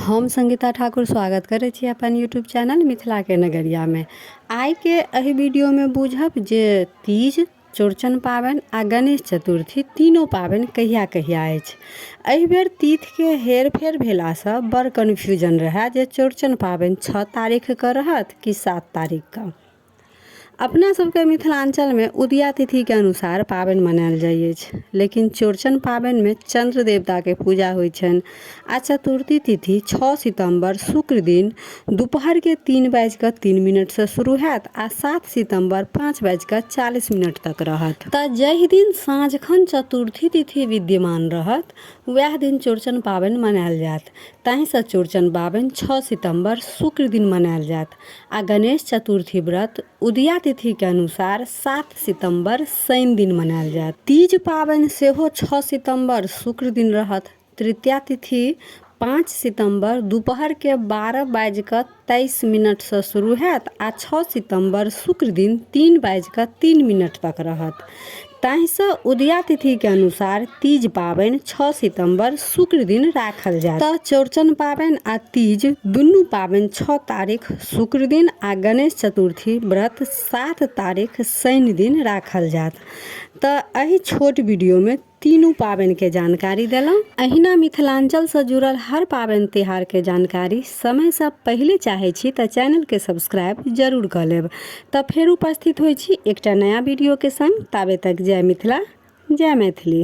हम संगीता ठाकुर स्वागत करै छी अपन यूट्यूब चैनल मिथिलाके नगरियामे। आइके एहि वीडियोमे बुझब जे तीज, चौरचन पाबनि आ गणेश चतुर्थी तीनो पाबनि कहिया कहिया अछि। एहि बेर तिथिके हेरफेर भेलासँ बड़ कन्फ्यूजन रहए जे चौरचन पाबनि 6 तारीखके रहत कि 7 तारीखके। अपना सबके मिथिलाञ्चलमे उदया तिथिके अनुसार पाबनि मनायल जाइ अछि, लेकिन चौरचन पाबनिमे चन्द्र देवताके पूजा होइ छनि आ चतुर्थी तिथि 6 सितम्बर शुक्र दिन दुपहरके 3:03 से शुरू हैत आ 7 सितम्बर 5:40 तक रहत। तऽ जाहि दिन साँझखन चतुर्थी तिथि विद्यमान रहत वएह दिन चौरचन पाबनि मनायल जायत। ताहिसँ चौरचन पाबनि 6 सितम्बर शुक्र दिन मनायल जायत आ गणेश चतुर्थी व्रत उदया तिथिके अनुसार 7 सितम्बर शनि दिन मनायल जायत। तीज पाबनि सेहो 6 सितम्बर शुक्र दिन रहत। तृतीया तिथि 5 सितम्बर दुपहरके 12:23 सँ शुरू हैत आ 6 सितम्बर शुक्र दिन 3:03 तक रहत। ताहिसँ उदया तिथिके अनुसार तीज पाबनि 6 सितम्बर शुक्र दिन राखल जायत। तऽ चौरचन पाबनि आ तीज दुनू पाबनि 6 तारीख शुक्र दिन आ गणेश चतुर्थी व्रत 7 तारीख शनि दिन राखल जायत। तऽ एहि छोट वीडियोमे तीनू पाबनिके जानकारी देलहुँ। अहिना मिथिलाञ्चलसँ जुड़ल हर पाबनि तिहारके जानकारी समयसँ पहिले चाहै छी तऽ चैनलके सब्सक्राइब जरूर कऽ लेब। तऽ फेर उपस्थित होइ छी एकटा नया वीडियोके संग। ताबे तक जय मिथिला, जय मैथिली।